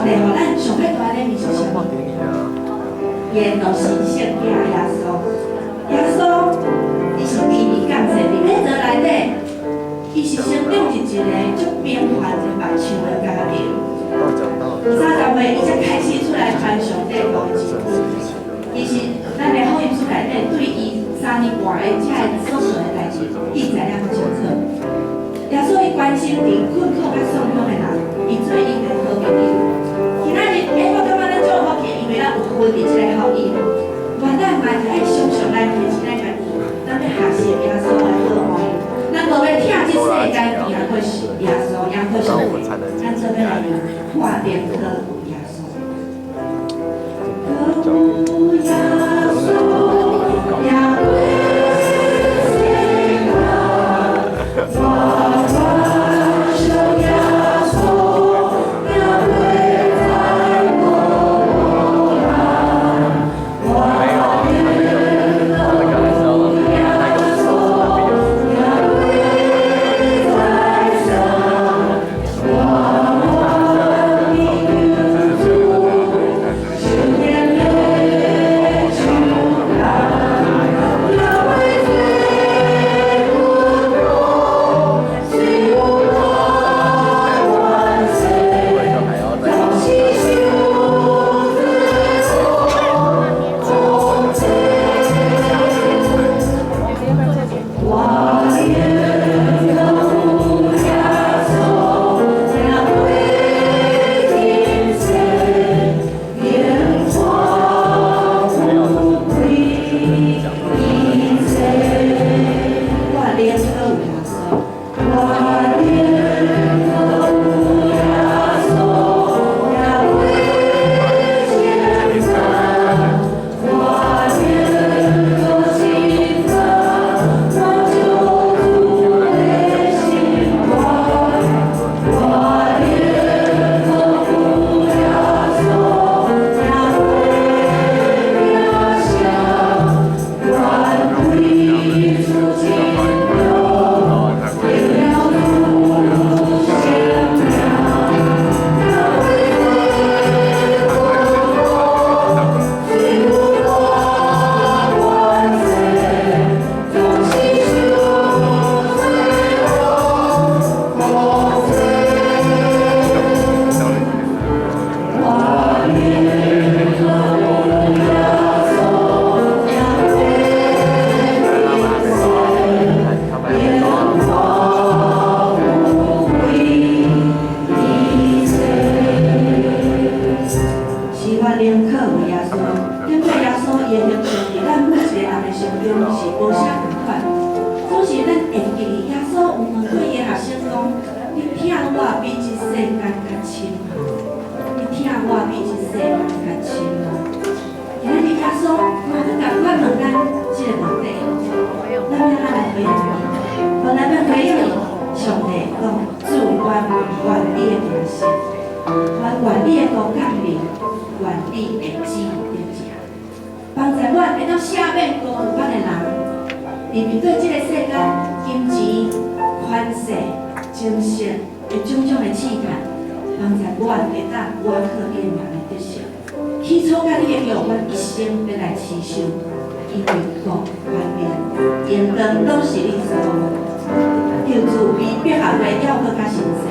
帝予咱上較大禮物是啥物？伊的獨生聖子耶穌，耶穌伊是卑微降世佇馬槽內底，伊是生長佇一个足平凡的牧場的家庭。30歲，伊才開始出來傳上帝國的真理。其實，咱的福音書內底對伊3年半的這個所做的代誌記載了足清楚。耶穌伊關心佇困苦佮創傷的人，伊做𪜶的好朋友。今仔日，欸，我感覺咱足有福氣，因為咱有分佇這个福音。原咱嘛是愛常常來提醒咱家己，咱欲學習耶穌的好榜樣。咱無欲疼這世間，行過是耶穌，行過上帝，咱做欲來看寧可有耶穌。可有耶穌，贏過世間，我願相耶穌，贏過在無難，我寧可有耶穌，贏過在生，我願意救主，心眼的手牽，贏過罪苦惱，雖有大怨世，總是受罪惡控制。我寧可有耶穌，贏過今世，榮華富貴一切。我寧可有耶穌，我寧可有耶穌，贏過千難。我寧可信靠我救主的心肝，我寧可有耶穌，贏過名聲，願歸主榮耀，榮耀主聖名。贏過罪苦惱，雖有大怨世，總是受罪惡控制。我寧可有耶穌，贏過今世，榮華富貴一切。是我寧可有耶穌，頂過耶穌伊的形象佇咱每一個人的心中是無啥仝款。總是咱會記得耶穌有問過伊的學生講：你疼我比這世間較深嗎？你疼我比這世間較深嗎？今仔日耶穌嘛閣仝款問咱這個問題，咱欲按怎來回應伊？予咱欲回應上帝講：主，阮願你的名聖，阮願你的國降臨，願你的旨意得成。幫助阮會當赦免辜負阮的人，佇面對這個世間金錢、權勢、情色的種種的試探，幫助阮會當倚靠你的名來得勝。起初佮你的約，阮一生欲來持守，因為國、權柄、榮光攏是你所有。求主比別項的猶閣較神聖。